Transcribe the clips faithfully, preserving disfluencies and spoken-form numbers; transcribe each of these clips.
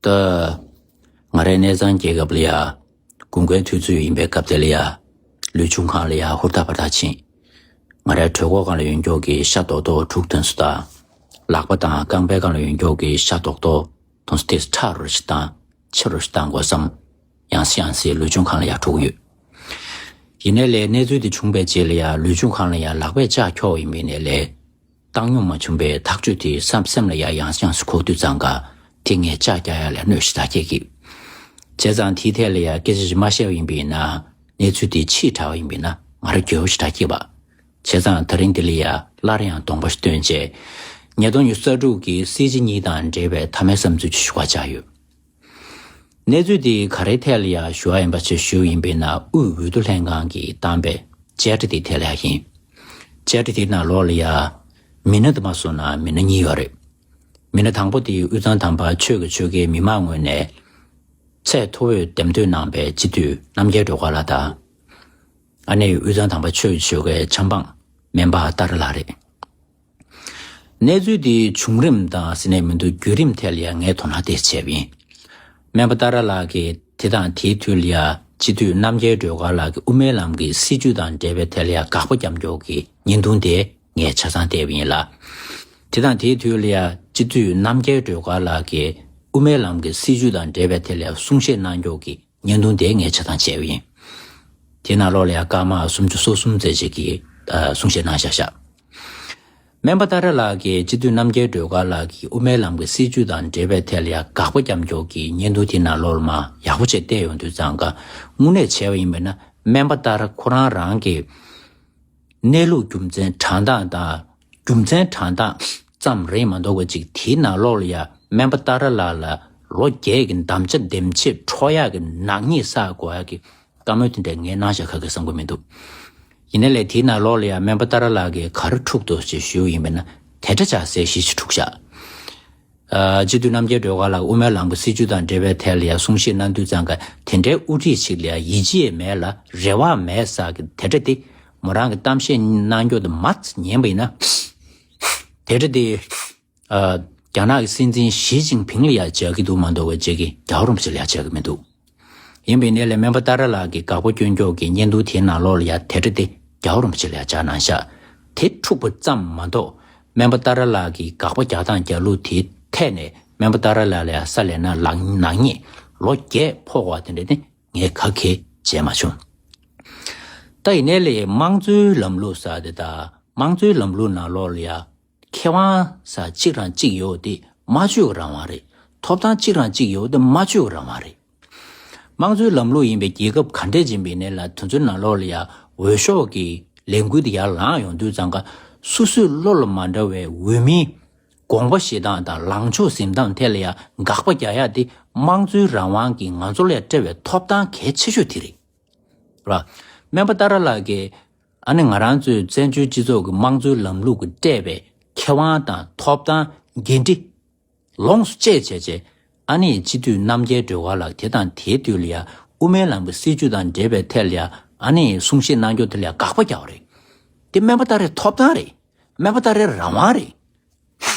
ད་ང་རའི་གནས་ཚང་རྒྱལ་ཁབ་ལ་ཡ་དགུན་ཁའི་དུས་ཚོད་ཡིན་པའི་སྐབས་དེ་ལ་ཡ་ལུས་སྦྱོང་ཁང་ལ་ཡ་ཧུར་ཐག་འབད་ཐག་ཕྱིན། ང་རའི་གྲོད་ཁོག་སྒང་ལ་ཡོད་མཁན་གྱི་ཤ་རྡོག་རྡོག་དྲུག་དོན་སུ་དང་། ལག་པ་དང་རྐང་པའི་སྒང་ལ་ཡོད་མཁན་གྱི་ཤ་རྡོག་རྡོག་དོན་སུ་དེ་ཚོ་ཕྲ་རུ་ཞིག་བཏང་། ཆེ་རུ་ཞིག་བཏང་དགོས་བསམ། ཡང་སེ་ཡང་སེ་ལུས་སྦྱོང་ཁང་ལ་ཡ་འགྲོ་གི་ཡོད། ཡིན་ནའི་ལས་གནས་ཚུལ་དེ་བྱུང་བའི་རྗེས་ལ་ཡ་ལུས་སྦྱོང་ཁང་ལ་ཡ་ལག་པས་ལྕགས་འཁྱོག་ཡིན་པའི་ནས་ལས། བཏང་མྱོང་མ་བྱུང་བའི་ཐག་གཅོད་དེ་བསམ་སེམས་ལ་ཡ་ཡང་སེ་ཡང་སེ་འཁོར་དུས་ཙང་ཀ་དེ་ངས་ལྕགས་རྒྱག་ཡ་ལ་གནོད་ཞེ་དྲག་སྐྱེལ་གི། བྱས་ཙང་དེའི་ཐད་ལ་ཡ་སྐད་ཆ་ཞིག་མ་བཤད་པ་ཡིན་པ་ཡིན་ན། གནས་ཚུལ་དེ་ཕྱིས་དྲགས་པ་ཡིན་པ་ཡིན་ན་ང་རང་འགྱོད་པ་ཞེ་དྲག་སྐྱེས་པ། བྱས་ཙང་ད་རིང་འདི་ལ་ཡ་སླར་ཡང་གདོང་པ་ཞིག་སྟོན་བྱས། ཉིས་སྟོང་ཉི་ཤུ་རྩ་དྲུག་གི་སྲིད་སྤྱི་གཉིས་དང་འབྲེལ་བའི་མཐའ་མའི་བསམ་ཚུལ་ཞིག་ཞུ་བར་བཅར་ཡོད། གནས་ཚུལ་འདི་ག་རེའི་ཐད་ལ་ཡང་ཞུ་བ་ཡིན་པ་ཞིག་ཞུ་ཡིན་པས་ན། དབུས་འོས་བསྡུ་ལྷན་ཁང་གིས་བཏང་པའི་བཅད་ཁྲ་དེའི་ཐད་ལ་ཡང་ཡིན། བཅད་ཁྲ་དེའི་ནང་ལོགས་ལ་ཡང་མི་སྣ་དུ་མ་སོང་ན་མི་སྣ་གཉིས་ཡོད་རེད། མི་སྣ་དང་པོ་དེ་དབུས་གཙང་དམ་པ་ཆོས་ཀྱི་ཆོལ་ཁའི་མི་མང་ངོས་ནས་ཚད་མཐོ་བོས་འདེམས་ཐོན་གནང་པའི་སྤྱི་འཐུས་རྣམ་རྒྱལ་སྒྲོལ་དཀར་ལགས་དང་། ཨ་ནེ་དབུས་གཙང་དམ་པ་ཆོས་ཀྱི་ཆོལ་ཁའི་ཆབ་འབངས་སྨན་པ་ཏཱ་ར་ལགས་རེད། གནས་ཚུལ་འདིའི་བྱུང་རིམ་དང་ཟེར་ནས་མི་འདུག་བརྒྱུད་རིམ་ཐད་ལ་ཡང་ངས་དོ་སྣང་དེ་བྱས་པ་ཡིན། སྨན་པ་ཏཱ་ར་ལགས་ཀྱིས་དེ་དང་དེའི་དུས་ལ་ཡང་སྤྱི་འཐུས་རྣམ་རྒྱལ་སྒྲོལ་དཀར་ལགས་ཀྱི་དབུ་མའི་ལམ་གྱི་སྲིད་བྱུས་དང་འབྲེལ་བའི་ཐད་ལ་ཡང་དགག་པ་རྒྱབ་མགྱོགས་ཀྱི་བརྙན་ཐུང་དེ་ངས་ཆ་ཚང་བལྟས་པ་ཡིན་ལ། དེ་དང་དེའི་དུས་ལ་ཡང་སྤྱི་འཐུས་རྣམ་རྒྱལ་སྒྲོལ་དཀར་ལགས་ཀྱིས་དབུ་མའི་ལམ་གྱི་སྲིད་བྱུས་དང་འབྲེལ་བའི་ཐད་ལ་ཡང་གསུང་བཤད་གནང་མགྱོགས་ཀྱི་བརྙན་ཐུང་དེ་ངས་ཆ་ཚང་བྱས་པ་ཡིན། དེ་ནང་ལོགས་ལ་ཡང་སྐར་མ་སུམ་ཅུ་སོ་གསུམ་ཙམ་ཞིག་གིས་ཨ་གསུང་བཤད་གནང་བཞག་བཞག་སྨན་པ་ཏཱ་ར་ལགས་ཀྱིས་སྤྱི་འཐུས་རྣམ་རྒྱལ་སྒྲོལ་དཀར་ལགས་ཀྱིས་དབུ་མའི་ལམ་གྱི་སྲིད་བྱུས་དང་འབྲེལ་བའི་ཐད་ལ་ཡང་དགག་པ་རྒྱབ་མགྱོགས་ཀྱི་བརྙན་ཐུང་དེ་ནང་ལོགས་ལ་མར་ཡག་པོ་བྱས་བལྟས་ཡོང་དུས་ཙང་ཀ་དངོས་གནས་བྱས་པ་ཡིན་པས་ན་སྨན་པ་ཏཱ་ར་ཁོ་རང་རང་གི་གནས་ལུགས་རྒྱུ་མཚན་དྲང་གནས་དང་རྒྱུ་མཚན་དྲང་གནས་ཙམ་རེད་མ་གཏོགས་པ་ཅིག་དེའི་ནང་ལོགས་ལ་ཡང་སྨན་པ་ཏཱ་ར་ལགས་ལ་ལོ་བརྒྱད་ཀྱི་དམ་བཅའ་འདེམས་བྱེད་འཕྲོག་ཡག་གི་ནག་ཉེས་བསགས་དགོས་ཡག་གི་བཀའ་མོལ་དེ་འདྲ་ངས་གནང་བཞག་ག་གི་བསམ་གི་མི་འདུག་ཡིན་ནའི་ལས་དེའི་ནང་ལོགས་ལ་ཡང་སྨན་པ་ཏཱ་ར་ལགས་ཀྱིས་ག་རེ་འཁྲུག་འདུག་ཅེས་ཞུས་ཡིན་པས་ན་དེ་འདྲ་ཆགས་སའི་གཞི་ཞིག་འཁྲུག་བཞག་ཨ་སྤྱི་འཐུས་རྣམ་རྒྱལ་སྒྲོལ་དཀར་ལགས་དབུ་མའི་ལམ་གྱི་སྲིད་བྱུས་དང་འབྲེལ་བའི་ཐད་ལ་ཡང་གསུང་བཤད་གནང་དུས་ཙང་ཀ་དེ་འདྲའི་དབུ་ཁྲིད་ཞིག་ལ་ཡང་ཡིད་ཆེས་མེད་ལ་རེ་བ་མེད་ཟེར་གི་དེ་འདྲ་དེ་མོ་རང་གི་གཏམ་བཤད་གནང་རྒྱུ་དེ་མར་ཉན་པ་ཡིན་ན། དེ་འདྲ་དེ་ཨ་རྒྱ་ནག་གི་སྲིད་འཛིན་ཞི་ཅིན་ཕིང་ལ་ཡང་བྱ་གི་འདུག་མ་གཏོགས་པ་བྱེད་ཀྱི་རྒྱལ་བ་རིན་པོ་ཆེ་ལ་ཡང་བྱ་གི་མི་འདུག་ཡིན་པའི་ནས་ལས་སྨན་པ་ཏཱ་ར་ལགས་ཀྱིས་དགག་པ་སྐྱོན་འགྱོག་གི་བརྙན་ཐུང་དེའི་ནང་ལོགས་ལ་ཡང་དེ་འདྲ་དེ་རྒྱལ་བ་རིན་པོ་ཆེ་ལ་ཡང་བྱ་གནང་ཤག་དེ་འཁྲུག་པ་ཙམ་མ་གཏོགས་སྨན་པ་ཏཱ་ར་ལགས་ཀྱི་དགག་པ་རྒྱག་སྟངས་རྒྱག་ལུགས་དེའི་ཐད་ནས་སྨན་པ་ཏཱ་ར་ལགས་ལ་ཡང་ས་ལས་ན་ལག་ནག་ཉེས་ལོ་བརྒྱད་ཕོག་པ་དེ་འདྲ་དེ་ངས་ག་གེ་བྱས་མ་བྱུང་། ད་ཡིན་ནའི་ལས་དམངས་གཙོའི་ལམ་ལུགས་ཟེར་དེ་དང་དམངས་གཙོའི་ལམ་ལུགས་ནང་ལོགས་ལ་ཡང་ཁེ་དབང་ཟེར་གཅིག་རང་གཅིག་ཡོད་དེ་སྨྲ་བརྗོད་ཀྱི་རང་དབང་རེད། ཐོབ་ཐང་གཅིག་རང་གཅིག་ཡོད་དེ་སྨྲ་བརྗོད་ཀྱི་རང་དབང་རེད། དམངས་གཙོའི་ལམ་ལུགས་ཡིན་པའི་རྒྱལ་ཁབ་ག་འདྲས་ཡིན་པའི་ནས་ལ་དེ་ཚོའི་ནང་ལོགས་ལ་ཡང་འོས་ཤོག་གི་ལས་འགུལ་དེ་ཡར་ལངས་ཡོང་དུས་ཙང་ཀ་སོ་སོའི་བློ་ལ་མ་འདྲ་བའི་འོས་མིའི་དགོངས་པ་བཞེས་སྟངས་དང་ལངས་ཕྱོགས་འཛིན་སྟངས་ཐད་ལ་ཡང་དགག་པ་རྒྱག་ཡག་དེ་དམངས་གཙོའི་རང་དབང་གིས་ང་ཚོ་ལ་སྤྲད་པའི་ཐོབ་ཐང་གལ་ཆེ་ཤོས་དེ་རེད། ར། སྨན་པ་ཏཱ་ར་ལགས་ཀྱིས་ཨ་ནི་ང་རང་ཚོའི་བཙན་བྱོལ་སྤྱི་ཚོགས་ཀྱི་དམངས་གཙོའི་ལམ་ལུགས་ཀྱིས་སྤྲད་པའི་ཁེ་དབང་དང་ཐོབ་ཐང་འགན་འཁྲི་ལོངས་སུ་སྤྱད་བྱས་རྗེས་ཨ་ནི་སྤྱི་འཐུས་རྣམ་རྒྱལ་སྒྲོལ་དཀར་ལགས་དེ་དང་དེའི་དུས་ལ་ཡང་དབུ་མའི་ལམ་གྱི་སྲིད་བྱུས་དང་འབྲེལ་བའི་ཐད་ལ་ཡང་ཨ་ནི་གསུང་བཤད་གནང་རྒྱུ་དེ་ལ་ཡང་དགག་པ་རྒྱག་པ་རེད། དེ་སྨན་པ་ཏཱ་རའི་ཐོབ་ཐང་རེད། སྨན་པ་ཏཱ་རའི་རང་དབང་རེད།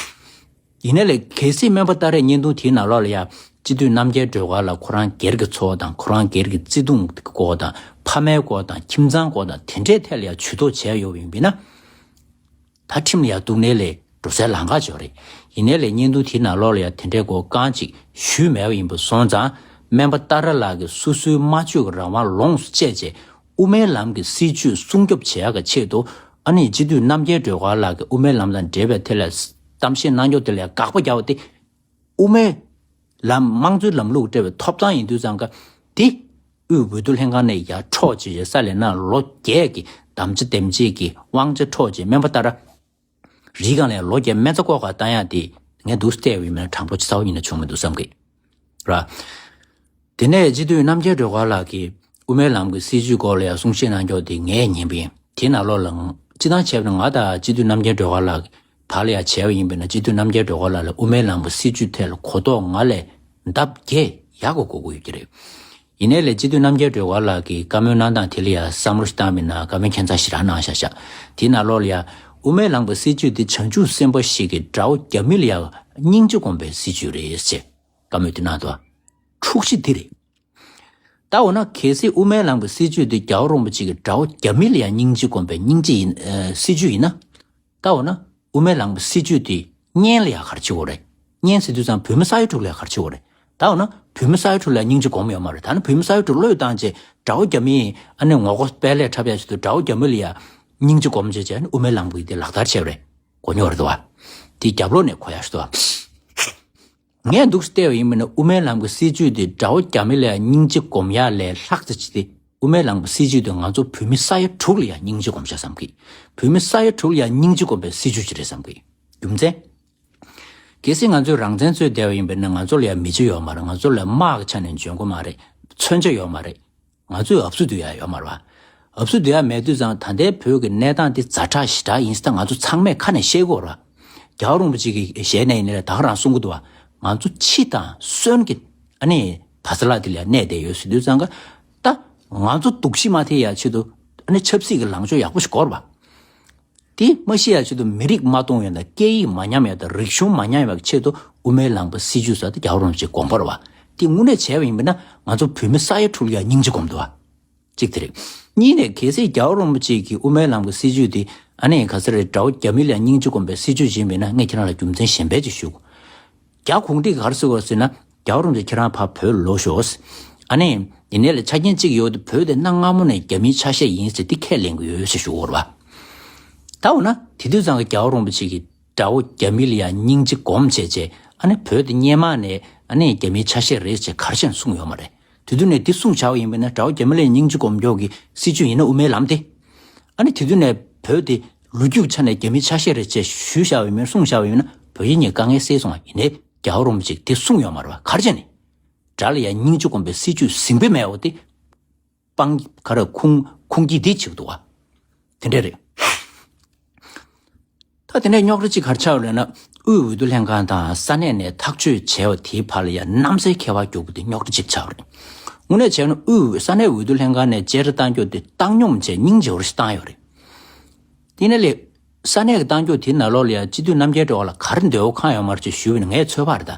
ཡིན་ནའི་ལས་གལ་སྲིད་སྨན་པ་ཏཱ་རས་བརྙན་ཐུང་དེའི་ནང་ལོགས་ལ་ཡང་སྤྱི་འཐུས་རྣམ་རྒྱལ་སྒྲོལ་དཀར་ལ་ཁོ་རང་སྒེར་གྱི་འཚོ་བ་དང་ཁོ་རང་སྒེར་གྱི་བརྩེ་དུང་གི་སྐོར་དང་ཕ་མའི་སྐོར་དང་ཁྱིམ་ཚང་སྐོར་དང་དེ་འདྲའི་ཐད་ལ་ཡང་ཇུས་གཏོགས་བྱས་ཡོད་པ་ཡིན་པས་ན། ད་ཁྲིམས་ལ་ཡང་གཏུག་ནའི་ལས་འགྲོ་སའི་ལམ་ཁ་ཅིག་ཡོད་རེད། ཡིན་ནའི་ལས་བརྙན་ཐུང་དེའི་ནང་ལོགས་ལ་ཡང་དེ་འདྲའི་སྐོར་རྐང་གཅིག་ཞུས་མེད་པ་ཡིན་པ་སོང་ཙང་སྨན་པ་ཏཱ་ར་ལགས་ཀྱིས་སོ་སོའི་སྨྲ་བརྗོད་ཀྱི་རང་དབང་ལོངས་སུ་སྤྱད་རྗེས་དབུ་མའི་ལམ་གྱི་སྲིད་བྱུས་སྲུང་སྐྱོབ་བྱེད་ཡག་གི་ཆེད་དུ་ཨ་ནི་སྤྱི་འཐུས་རྣམ་རྒྱལ་སྒྲོལ་དཀར་ལགས་ཀྱིས་དབུ་མའི་ལམ་དང་འབྲེལ་བའི་ཐད་ལ་གཏམ་བཤད་གནང་རྒྱུ་དེ་ལ་དགག་པ་རྒྱག་པ་དེ་དབུ་མའི་ལམ་དམངས་གཙོའི་ལམ་ལུགས་སྤྲད་པའི་ཐོབ་ཐང་ཡིན་དུས་ཙང་ཀ་དེ་དབུས་འོས་བསྡུ་ལྷན་ཁང་ནས་ཡར་འཕྲོག་བྱས་རྗེས་ས་ལས་ན་ལོ་བརྒྱད་ཀྱི་དམ་བཅའ་འདེམས་བྱེད་ཀྱི་དབང་ཆ་འཕྲོག་རྗེས་སྨན་པ་ཏཱ་ར་རིའི་སྒང་ལ་ལོ་བརྒྱད་སྨན་རྩྭ་བཀོག་ག་བཏང་ཡག་དེ་ངས་འདུག་སེ་བལྟས་པ་ཡིན་ན་དྲང་པོ་རྩ་བ་ཉིད་ནས་བྱུང་མི་འདུག་བསམ་གི། ར། དེ་ནས་སྤྱི་འཐུས་རྣམ་རྒྱལ་སྒྲོལ་དཀར་ལགས་ཀྱིས་དབུ་མའི་ལམ་གྱི་སྲིད་བྱུས་སྐོར་ལ་ཡང་གསུང་བཤད་གནང་ཕྱོགས་དེ་ངས་ཉན་པ་ཡིན། དེའི་ནང་ལོགས་ལ་སྤྱི་བཏང་བྱས་པ་ན་ང་དང་སྤྱི་འཐུས་རྣམ་རྒྱལ་སྒྲོལ་དཀར་ལགས་བར་ལ་ཡང་བྱས་པ་ཡིན་པས་ན་སྤྱི་འཐུས་རྣམ་རྒྱལ་སྒྲོལ་དཀར་ལགས་ལ་དབུ་མའི་ལམ་གྱི་སྲིད་བྱུས་ཐད་ལ་གོ་རྟོགས་ང་ལས་ལྡབ་བརྒྱ་ཡག་པོ་གོ་གི་ཡོད་ཀྱི་རེད། ཡིན་ནའི་ལས་སྤྱི་འཐུས་རྣམ་རྒྱལ་སྒྲོལ་དཀར་ལགས་ཀྱིས་བཀའ་མོལ་གནང་སྟངས་དེ་ལ་ཡང་བསམ་བློ་ཞིག་བཏང་མིན་ན་བཀའ་མོལ་ཁྱད་མཚར་ཞིག་རང་གནང་བཞག་བཞག་དེའི་ནང་ལོགས་ལ་ཡང་དབུ་མའི་ལམ་གྱི་སྲིད་བྱུས་འདི་བྱང་ཆུབ་སེམས་དཔའ་ཞིག་གི་དགྲ་བོ་རྒྱབ་མི་ལ་ཡང་སྙིང་རྗེ་སྒོམ་པའི་སྲིད་བྱུས་རེད་ཅེས། བཀའ་མོལ་དེ་གནང་འདུག་འཁྲུག་གཞི་དེ་རེད། ད་འོ་ན་གལ་སྲིད་དབུ་མའི་ལམ་གྱི་སྲིད་བྱུས་དེ་རྒྱལ་བ་རིན་པོ་ཆེ་གི་དགྲ་བོ་རྒྱ་མི་ལ་ཡང་སྙིང་རྗེ་སྒོམ་པའི་སྙིང་རྗེ་ཡིན་ཨ་སྲིད་བྱུས་ཡིན་ན། ད་འོ་ན་དབུ་མའི་ལམ་གྱི་སྲིད་བྱུས་དེ་གཉེན་ལ་ཡང་ག་རེ་བྱེད་དགོས་རེད། གཉེན་ཟེར་དུས་ཙང་བོད་མི་ས་ཡ་དྲུག་ལ་ཡང་ག་རེ་བྱེད་དགོས་རེད། ད་འོ་ན་བོད་མི་ས་ཡ་དྲུག་ལ་ཡང་སྙིང་རྗེ་སྒོམ་ཡོད་མ་རེད། ད་ནི་བོད་མི་ས་ཡ་དྲུག་བློས་བཏང་བྱས་དགྲ་བོ་རྒྱ་མི་ཨ་ནི་ངོ་རྒོལ་སྤེལ་ལས་འཁྲབ་ཡ་ཆེད་དུ་དགྲ་བོ་རྒྱ་མི་ལ་ཡང་སྙིང་རྗེ་སྒོམ་བྱས་བྱས་ཨ་ནི་དབུ་མའི་ལམ་གྱི་དེ་ལག་བསྟར་བྱས་པ་རེད། གོ་མྱོང་རེད་དོ། དེ་རྒྱབ་ལོགས་ནས་གོ་ཡ་ཞིག་འདུག་ངས་འདུག་བལྟས་པ་ཡིན་མིན་ན་དབུ་མའི་ལམ་གྱི་སྲིད་བྱུས་དེ་དགྲ་བོ་རྒྱ་མི་ལ་ཡང་སྙིང་རྗེ་སྒོམ་ཡ་ལས་ལྷག་ཙམ་ཅིག་དེ་དབུ་མའི་ལམ་གྱི་སྲིད་བྱུས་དེ་ང་ཚོ་བོད་མི་ས་ཡ་དྲུག་ལ་ཡང་སྙིང་རྗེ་སྒོམ་བྱ་བསམ་གི། བོད་མི་ས་ཡ་དྲུག་ལ་ཡང་སྙིང་རྗེ་སྒོམ་པའི་སྲིད་བྱུས་ཅིག་རེད་བསམ་གི། རྒྱུ་མཚན། གལ་སྲིད་ང་ཚོས་རང་བཙན་རྩོད་བསྡད་པ་ཡིན་པས་ན་ང་ཚོ་ལ་ཡང་མི་ཚེ་ཡོད་མ་རེད། ང་ཚོ་ལ་དམག་གི་ཆ་ནས་འཇོན་གོ་མ་རེད། མཚོན་ཆ་ཡོད་མ་རེད། ང་ཚོས་འུབ་སུ་སྡུད་ཡ་ཡོད་མ་རེད་བ། འུབ་སུ་སྡུད་ཡ་མེད་དུས་ཙང་ད་ལྟའི་བོད་ཀྱི་གནས་སྟངས་འདི་ཛ་དྲག་ཞེ་དྲག་ཡིན་ཟེར་ད་ང་ཚོ་ཚང་མས་ཁ་ནས་བཤད་ཀྱི་ཡོད་རེད་བ། རྒྱལ་བ་རིན་པོ་ཆེ་གི་ཞལ་ནས་ཡིན་ནའི་ད་ག་རང་གསུང་གི་འདུག་བ། ང་ཚོ་འཆི་དང་གསོན་གྱི་ཨ་ནི་བ་ཚ་ལ་དེ་ལ་གནས་བསྡད་ཡོད་ཟེར་དུས་ཙང་ཀ་ད་ང་ཚོ་སྡུག་ཤི་མ་ཐེབས་ཡ་ཆེད་དུ་ཨ་ནི་ཆབ་སྲིད་ཀྱི་ལངས་ཕྱོགས་ཡག་པོ་ཞིག་དགོས་རེད་བ། དེ་མ་ཤི་ཡ་ཆེད་དུ་མི་རིགས་མ་སྟོང་ཡ་དང་སྐད་ཡིག་མ་ཉམས་ཡ་དང་རིག་གཞུང་མ་ཉམས་ཡ་གི་ཆེད་དུ་དབུ་མའི་ལམ་པ་སྲིད་བྱུས་ཟེར་དེ་རྒྱལ་བ་རིན་པོ་ཆེ་དགོངས་པ་རེད་བ། དེ་དངོས་གནས་བྱས་པ་ཡིན་པ་ན་ང་ཚོ་བོད་མི་ས་ཡ་དྲུག་ལ་ཡ་སྙིང་རྗེ་སྒོམ་འདུག་བ། གཅིག་དེ་རེད། གཉིས་ནས་གལ་སྲིད་རྒྱལ་བ་རིན་པོ་ཆེ་གི་དབུ་མའི་ལམ་གྱི་སྲིད་བྱུས་དེ་ཨ་ནི་ག་ཚོད་རེད་དགྲ་བོ་རྒྱ་མི་ལ་ཡ་སྙིང་རྗེ་སྒོམ་པའི་སྲིད་བྱུས་ཡིན་པ་ཡིན་ན་ངས་ཁྱེད་རང་ལ་རྒྱུ་མཚན་གཞན་པ་ཅིག་ཞུ། རྒྱ་གུང་ཁྲན་གྱིས་ག་རེ་ཟེར་བ་ཟེར་ན། རྒྱལ་བ་རིན་པོ་ཆེ་ཁྱེད་རང་ཕར་བོད་ལོག་ཤོག་ཨ་ནི། ཡིན་ནའི་ལ་ཆ་རྐྱེན་གཅིག་ཡོད་དེ་བོད་དེ་གནའ་སྔ་མོ་ནས་རྒྱ་མིའི་ཆ་ཤས་ཡིན་ཟེར་དེ་ཁས་ལེན་གྱི་ཡོད་ཟེར་ཞུ་བ་རེད་བ། ད་འོ་ན་དེ་དུས་ཙང་གི་རྒྱལ་བ་རིན་པོ་ཆེ་གིས་དགྲ་བོ་རྒྱ་མི་ལ་ཡང་སྙིང་རྗེ་སྒོམ་བྱས་བྱས་ཨ་ནི་བོད་དེ་སྔོན་མ་ནས་ཨ་ནི་རྒྱ་མིའི་ཆ་ཤས་རེད་ཅེས་ག་རེ་བྱས་ནས་གསུངས་ཡོད་མ་རེད། དེ་དུས་ནས་འདི་གསུངས་བྱ་བ་ཡིན་པས་ན་དགྲ་བོ་རྒྱ་མི་ལ་ཡང་སྙིང་རྗེ་སྒོམ་རྒྱུ་གི་སྲིད་བྱུས་ཡིན་ན་དབུ་མའི་ལམ་དེ། ཨ་ནི་དེ་དུས་ནས་བོད་དེ་ལོ་རྒྱུས་ཆ་ནས་རྒྱ་མིའི་ཆ་ཤས་རེད་ཅེས་ཞུས་བཞག་པ་ཡིན་མིན་གསུངས་བཞག་པ་ཡིན་ན་བོད་ཡིག་ཉིད་དཀའ་ངལ་སེལ་སོང་བ་ཡིན་ནའི་རྒྱལ་བ་རིན་པོ་ཆེས་དེ་གསུངས་ཡོད་མ་རེད་བ། ག་རེ་བྱས་ནས། དགྲ་ལ་ཡང་སྙིང་རྗེ་སྒོམ་པའི་སྲིད་བྱུས་ཟིང་པའི་མེད་པ་དེ། སྤང་ག་རེ་ཁུངས་ཁུངས་སྐྱེལ་འདི་བྱེད་ཀྱི་འདུག་བ། དེ་འདྲ་རེད། ད་དེ་ནས་རྙོག་དྲ་གཅིག་ག་རེ་ཆགས་ཡོད་ལབ་ན། དབུས་འོས་བསྡུ་ལྷན་ཁང་དང་ས་གནས་ནས་ཐག་གཅོད་བྱས་པ་དེའི་བར་ལ་ཡང་གནམ་སའི་ཁྱད་པར་རྒྱུག་པ་དེ་རྙོག་དྲ་གཅིག་ཆགས་རེད། དངོས་གནས་བྱས་ན་དབུས་ས་གནས་འོས་བསྡུ་ལྷན་ཁང་ནས་བཅད་ཁྲ་བཏང་རྒྱུ་དེ་བཏང་སྙོམས་བྱས་སྙིང་རྗེ་པོ་ཞིག་བཏང་ཡོད་རེད། དེ་ནས་ལས། ས་གནས་ཀྱི་བཏང་རྒྱུ་དེའི་ནང་ལོགས་ལ་ཡང་སྤྱི་འཐུས་རྣམ་རྒྱལ་སྒྲོལ་དཀར་ལ་ག་རེ་འདོད་པ་ཁེངས་ཡོད་མ་རེད་ཅེས་ཞུས་པ་ཡིན་ན་ངའི་ཚོད་དཔག་རེད་ད།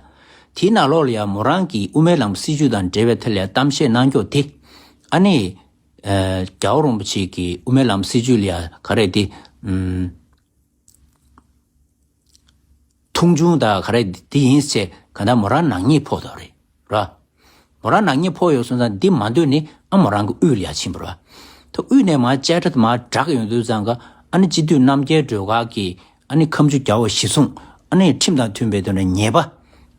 དེའི་ནང་ལོགས་ལ་ཡང་མོ་རང་གིས་དབུ་མའི་ལམ་སྲིད་བྱུས་དང་འབྲེལ་བའི་ཐད་ལ་ཡང་གཏམ་བཤད་གནང་རྒྱུ་དེ། ཨ་ནི། ཨ། རྒྱལ་བ་རིན་པོ་ཆེ་གིས་དབུ་མའི་ལམ་སྲིད་བྱུས་ལ་ཡང་ག་རེ་དེ། ཨུམ། མཐོང་ཆུང་དང་ག་རེ་དེ་ཡིན་ཟེར་ག་ད་མོ་རང་ནག་ཉེས་ཕོག་འདུག་རེད། ར། མོ་རང་ནག་ཉེས་ཕོག་ཡོད་སོང་ཙང་འདི་མ་འདོད་ནི་ཨ་མོ་རང་གི་དབུས་ལ་ཡ་ཕྱིན་པ་ར། ད་དབུས་ནས་མར་བཅད་ཁྲ་དེ་མར་བསྒྲགས་ཡོང་དུས་ཙང་ཀ་ཨ་ནི་སྤྱི་འཐུས་རྣམ་རྒྱལ་སྒྲོལ་དཀར་གྱིས་ཨ་ནི་ཁ་མཆུ་རྒྱག་པ་གཞི་བཟུང་ཨ་ནི་ཁྲིམས་དང་མཐུན་པའི་དོན་ལ་ཉེས་པ་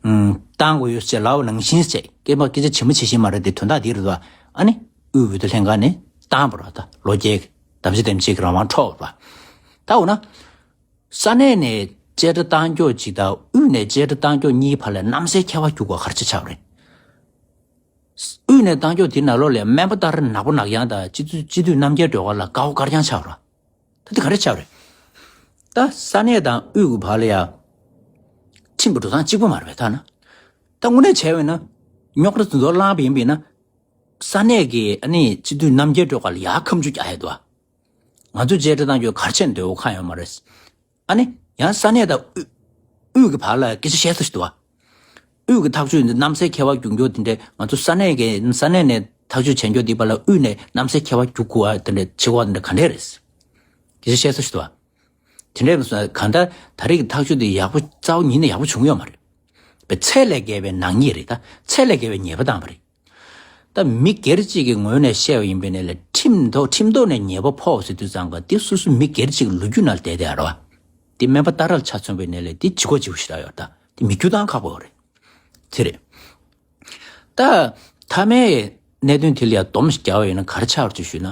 ཨུམ། བཏང་དགོས་ཡོད་ཟེར་ལབ་པ་ནང་བཞིན་ཟེར་སྐད་པ་སྐད་ཆ་ཇི་མ་ཇི་བཞིན་མ་རེད་དེ་དོན་དག་འདི་རེད་དོ། ཨ་ནི་དབུས་འོས་བསྡུ་ལྷན་ཁང་ནས་བཏང་པ་ར། ད་ལོ་བརྒྱད་ཀྱི་དམ་བཅའ་དེ་མ་བྱེད་ཀྱི་རང་དབང་འཕྲོག་པ་ར། ད་འོ་ན། ས་གནས་ནས་བཅད་ཁྲ་བཏང་ཕྱོགས་གཅིག་དང་དབུས་ནས་བཅད་ཁྲ་བཏང་ཕྱོགས་གཉིས་བར་ལ་གནམ་སའི་ཁྱད་པར་རྒྱུག་པ་ག་རེ་བྱས་ཆགས་པ་རེད། དབུས་ནས་བཏང་ཕྱོགས་དེའི་ནང་ལོགས་ལ་སྨན་པ་ཏཱ་ར་ནག་པོ་ནག་ཡང་དང་སྤྱི་འཐུས་སྤྱི་འཐུས་རྣམ་རྒྱལ་སྒྲོལ་དཀར་ལ་དགའ་བོ་དཀར་རྐྱང་ཆགས་པ་རེད། ད་དེ་ག་རེ་ཆགས་པ་རེད། ད་ས་གནས་དང་དབུས་ཀྱི་བར་ལ་ཡ། ཁྲིམས་ཀྱི་འགྲོ་སྟངས་གཅིག་པ་མ་རེད་པས་ཐ་ན། ད་དངོས་གནས་བྱས་པས་ན། རྙོག་དྲ་དེ་ཚོ་བསླངས་པ་ཡིན་པས་ན། ས་གནས་ཀྱི་ཨ་ནི་སྤྱི་འཐུས་རྣམ་རྒྱལ་སྒྲོལ་དཀར་ལ་ཡར་ཁ་མཆུ་རྒྱག་ཡས་འདུག་ཨ། ང་ཚོས་བཅད་ཁྲ་བཏང་རྒྱུ་ག་རེ་བྱས་ནས་འདོད་པ་ཁེངས་ཡོད་མ་རེད། ཨ་ནི་ཡང་ས་གནས་དང་དབུས་དབུས་ཀྱི་བར་ལ་སྐད་ཆ་བཤད་ས་ཞིག་འདུག་ཨ། དབུས་ཀྱི་ཐག་གཅོད་འདི་གནམ་སའི་ཁྱད་པར་རྒྱུག་རྒྱུ་དེ་འདྲས་ང་ཚོ་ས་གནས་ཀྱི་ས་གནས་ནས་ཐག་གཅོད་བྱས་རྒྱུ་འདི་བར་ལ་དབུས་ནས་གནམ་སའི་ཁྱད་པར་རྒྱུག་དགོས་པ་དེ་འདྲས་བྱེད་དགོས་པ་དེ་འདྲས་ག་འདྲས་རེད། སྐད་ཆ་བཤད་ས་ཞིག་འདུག་ཨ། དེ་འདྲས་མ་སོང་གང་ལྟར་ད་རེས་ཀྱི་ཐག་གཅོད་འདི་ཡག་པོ་རྩ་བ་ཉིད་ནས་ཡག་པོ་བྱུང་ཡོད་མ་རེད། པའི་ཚད་ལས་བརྒལ་བའི་ནག་ཉེས་རེད་ད། ཚད་ལས་བརྒལ་བའི་ཉེས་པ་བཏང་བ་རེད། ད་མི་སྒེར་གཅིག་གི་ངོས་ནས་བཤད་པ་ཡིན་པས་ན་ལས་ཁྲིམས་ཐོག་ཁྲིམས་ཐོག་ནས་ཉེས་པ་ཕོག་ཟེར་དུས་ཙང་ཀ་དེ་སོ་སོ་མི་སྒེར་གཅིག་གི་ལོ་རྒྱུས་ནང་བསྡད་དེ་ཨ་རོ། དེ་སྨན་པ་ཏཱ་ར་ལ་ཆ་མཚོན་པས་ན་ལས་དེ་ལྗིད་ཁོག་ལྗིད་པོ་ཞིག་རག་ཡོད་ད། དེ་མི་འགྱུར་བཏང་ཁག་པོ་ཡོད་རེད། དེ་རེད། ད་མཐའ་མའི་གནད་དོན་དེ་ལ་ཡང་སྡོམ་ཞིག་རྒྱག་པ་ཡིན་ན་ག་རེ་ཆགས་རེད་ཅེས་ཞུས་ན།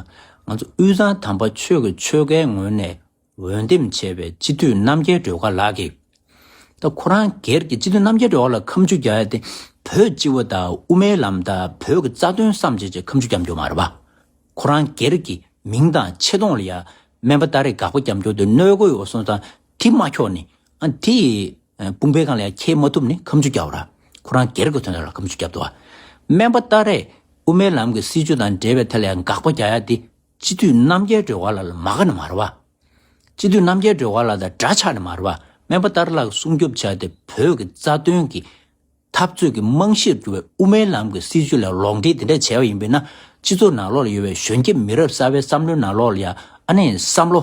ང་ཚོ་དབུས་གཙང་དམ་པ་ཆོས་ཀྱི་ཆོལ་ཁའི་ངོས་ནས། འོས་འདེམས་བྱས་པའི་སྤྱི་འཐུས་རྣམ་རྒྱལ་སྒྲོལ་དཀར་ལགས་ཀྱིས། ད་ཁོ་རང་སྒེར་གྱི་སྤྱི་འཐུས་རྣམ་རྒྱལ་སྒྲོལ་དཀར་ལ་ཁ་མཆུ་རྒྱག་ཡ་དེ་བོད་སྤྱི་བ་དང་དབུ་མའི་ལམ་དང་བོད་ཀྱི་རྩ་དོན་བསམ་བྱས་ཀྱི་ཁ་མཆུ་རྒྱག་རྒྱུ་མ་རེད་པ། ཁོ་རང་སྒེར་གྱི་མིང་དང་ཆེ་མཐོང་ལ་ཡ་སྨན་པ་ཏཱ་རེས་དགག་པ་རྒྱག་རྒྱུ་དེ་གནོད་སྐྱོན་ཡོད་སོང་ཙང་དེ་མ་འཁྱོག་ནས་ཨ་དེ་དཔུང་པའི་སྒང་ལ་ཡ་འཁྱེར་མ་ཐུབ་ནས་ཁ་མཆུ་རྒྱག་པ་ར། ཁོ་རང་སྒེར་གྱི་དོན་དག་ལ་ཁ་མཆུ་རྒྱབ་འདུག་བ། སྨན་པ་ཏཱ་རེས་དབུ་མའི་ལམ་གྱི་སྲིད་བྱུས་དང་འབྲེལ་བའི་ཐད་ལ་ཡ་དགག་པ་རྒྱག་ཡ་དེ་སྤྱི་འཐུས་རྣམ་རྒྱལ་སྒྲོལ་དཀར་ལགས་ལ་མ་དགའ་ནི་མ་རེད་བ། སྤྱི་འཐུས་རྣམ་རྒྱལ་སྒྲོལ་དཀར་ལགས་དང་འདྲ་ཆགས་ནི་མ་རེད་བ། སྨན་པ་ཏཱ་རེ་ལགས་སྲུང་སྐྱོབ་བྱས་ཏེ་བོད་ཀྱི་རྩ་དོན་གྱི་ འཐབ་རྩོད་ཀྱི་རྨང་གཞིར་གྱུར་བའི་དབུ་མའི་ལམ་གྱི་སྲིད་བྱུས་ལ་ལོག་འགྲེལ་དེ་འདྲ་བྱས་པ་ཡིན་པས་ན། སྤྱི་ཚོགས་ནང་ལོགས་ལ་ཡོད་པའི་གཞོན་སྐྱེས་མི་རབས་གསར་པའི་བསམ་བློའི་ནང་ལོགས་ལ་ཡང་ཨ་ནི་བསམ་བློ་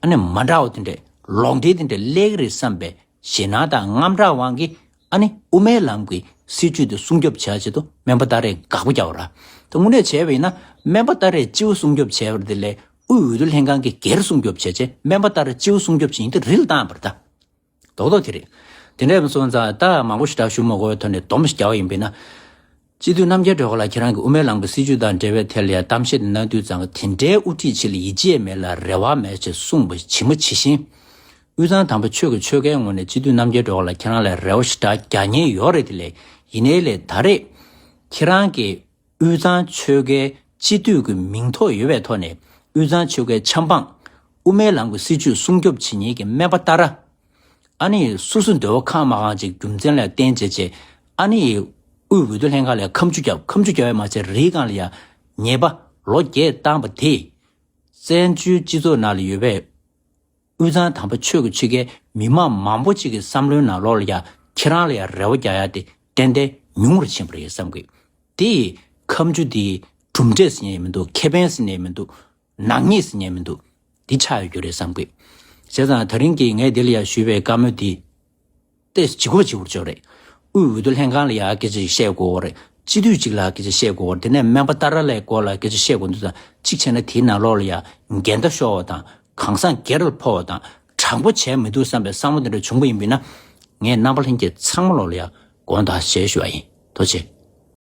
ཨ་ནི་མ་འདྲ་བ་དེ་འདྲས་ལོག་འགྲེལ་དེ་འདྲས་སླེབས་ཀྱི་རེད་བསམ་པའི་ཞེད་སྣང་དང་དངངས་སྐྲག་དབང་གིས། ཨ་ནི་དབུ་མའི་ལམ་གྱི་སྲིད་བྱུས་དེ་སྲུང་སྐྱོབ་བྱ་ཆེད་དུ་སྨན་པ་ཏཱ་རེས་དགག་པ་རྒྱག་པ་ར། ད་དངོས་གནས་བྱས་པ་ཡིན་ན། སྨན་པ་ཏཱ་རེས་སྤྱི་བོ་སྲུང་སྐྱོབ་བྱས་པ་དེ་ལས་དབུས་འོས་བསྡུ་ལྷན་ཁང་གིས་སྒེར་སྲུང་སྐྱོབ་བྱས་བྱས། སྨན་པ་ཏཱ་རེས་སྤྱི་བོ་སྲུང་སྐྱོབ་བྱེད་ཡིན་དེ་རིལ་བཏང་བ་རེད་ད། རྡོག་རྡོག་དེ་རེད། དེ་འདྲ་ཡིན་སོང་ཙང་ད་མང་པོ་ཞེ་དྲག་ཞུ་མ་དགོས་པའི་ཐོག་ནས་སྡོམ་ཞིག་རྒྱག་པ་ཡིན་པས་ན། སྤྱི་འཐུས་རྣམ་རྒྱལ་སྒྲོལ་དཀར་ལགས་ཁྱེད་རང་གིས་དབུ་མའི་ལམ་གྱི་སྲིད་བྱུས་དང་འབྲེལ་བའི་ཐད་ལ་ཡང་གཏམ་བཤད་དེ་གནང་དུས་ཙང་། དེ་འདྲའི་དབུ་ཁྲིད་ཅིག་ལ་ཡིད་ཆེས་མེད་ལ་རེ་བ་མེད་ཅེས་གསུངས་པ་ཇི་མ་ཇི་བཞིན། དབུས་གཙང་དམ་པ་ཆོས་ཀྱི་ཆོལ་ཁའི་ངོས་ནས་སྤྱི་འཐུས་རྣམ་རྒྱལ་སྒྲོལ་དཀར་ལགས་ཁྱེད་རང་ལ་རེ་བ་ཞེ་དྲག་རྒྱག་མཁན་ཡོད་རེད། དེ་ལས་ཡིན་ནའི་ལས་ད་རེས་ཁྱེད་རང་གིས་དབུས་གཙང་ཆོལ་ཁའི་སྤྱི་འཐུས་ཀྱི་མིང་ཐོ་ཡོད་པའི་ཐོག་ནས། དབུས་གཙང་ཆོལ་ཁའི་ཆབ་འབངས་དབུ་མའི་ལམ་གྱི་སྲིད་བྱུས་སྲུང་སྐྱོབ་བྱེད་མཁན་གྱི་སྨན་པ་ཏཱ་རེ། ཨ་ནི་སོ་སོའི་འདོད་པ་ཁེངས་མ་ཁེངས་ཅིག་རྒྱུ་མཚན་ལ་བརྟེན་བྱས་བྱས། ཨ་ནི་དབུས་འོས་བསྡུ་ལྷན་ཁང་ལ་ཁ་མཆུ་བརྒྱབ། ཁ་མཆུ་བརྒྱབ་པ་མ་ཟད་རིའི་སྒང་ལ་ཡང་ཉེས་པ་ལོ་བརྒྱད་བཏང་བ་དེས། བཙན་བྱོལ་སྤྱི་ཚོགས་ནང་ལ་ཡོད་པའི་དབུས་གཙང་དམ་པ་ཆོས་ཀྱི་ཆོལ་ཁའི་མི་མང་མང་པོ་ཅིག་གི་བསམ་བློའི་ནང་ལོགས་ལ་ཡང་ཁྱེད་རང་ལ་ཡང་རེ་བ་རྒྱག་ཡ་དེ་ཏན་ཏན་ཉུང་རུ་ཕྱིན་པ་རེད་བསམ་གི། དེ་ཡི་ཁ་མཆུ་དེ་གྲུབ་འབྲས་ཟེར་མཁན་མི་འདུག་ཁེ་ཕན་ཟེར་མཁན་མི་འདུག་ནག་ཉེས་ཟེར་མཁན་མི་འདུག་འདི་ཆགས་ཡོད་རྒྱུ་རེད་བསམ་གི། བྱས་ཙང་དེ་རིང་གི་ངས་འདི་ལ་ཡང་ཞུས་པའི་བཀའ་མོལ་འདི་ཏོག་ཙམ་ལྗིད་ཁོག་ལྗིད་པོ་ཅིག་རེད། དབུས་འོས་བསྡུ་ལྷན་ཁང་ལ་ཡང་སྐད་ཆ་ཞིག་བཤད་དགོས་རེད། སྤྱི་འཐུས་གཅིག་ལ་སྐད་ཆ་བཤད་དགོས་རེད། དེ་ནས་སྨན་པ་ཏཱ་རེ་ལགས་སྐོར་ལ་སྐད་ཆ་བཤད་དགོས་འདུག་ཙང་། གཅིག་བྱས་ན་དེའི་ནང་ལོགས་ལ་ཡང་འགལ་ཟླ་ཤོར་བ་དང་། གང་ཟག་སྒེར་ལ་ཕོག་པ་དང་། དྲང་པོ་བྱས་མི་འདུག་བསམ་པའི་བསམ་བློ་དེ་འདྲ་བྱུང་པ་ཡིན་པས་ན། ངས་རྣམ་པ་ལྷན་རྒྱས་ཚང་མ་ལོག་ལ་ཡང་དགོངས་དག་ཞེས་ཞུ་བ་ཡིན། ཐུགས་རྗེ་ཆེ།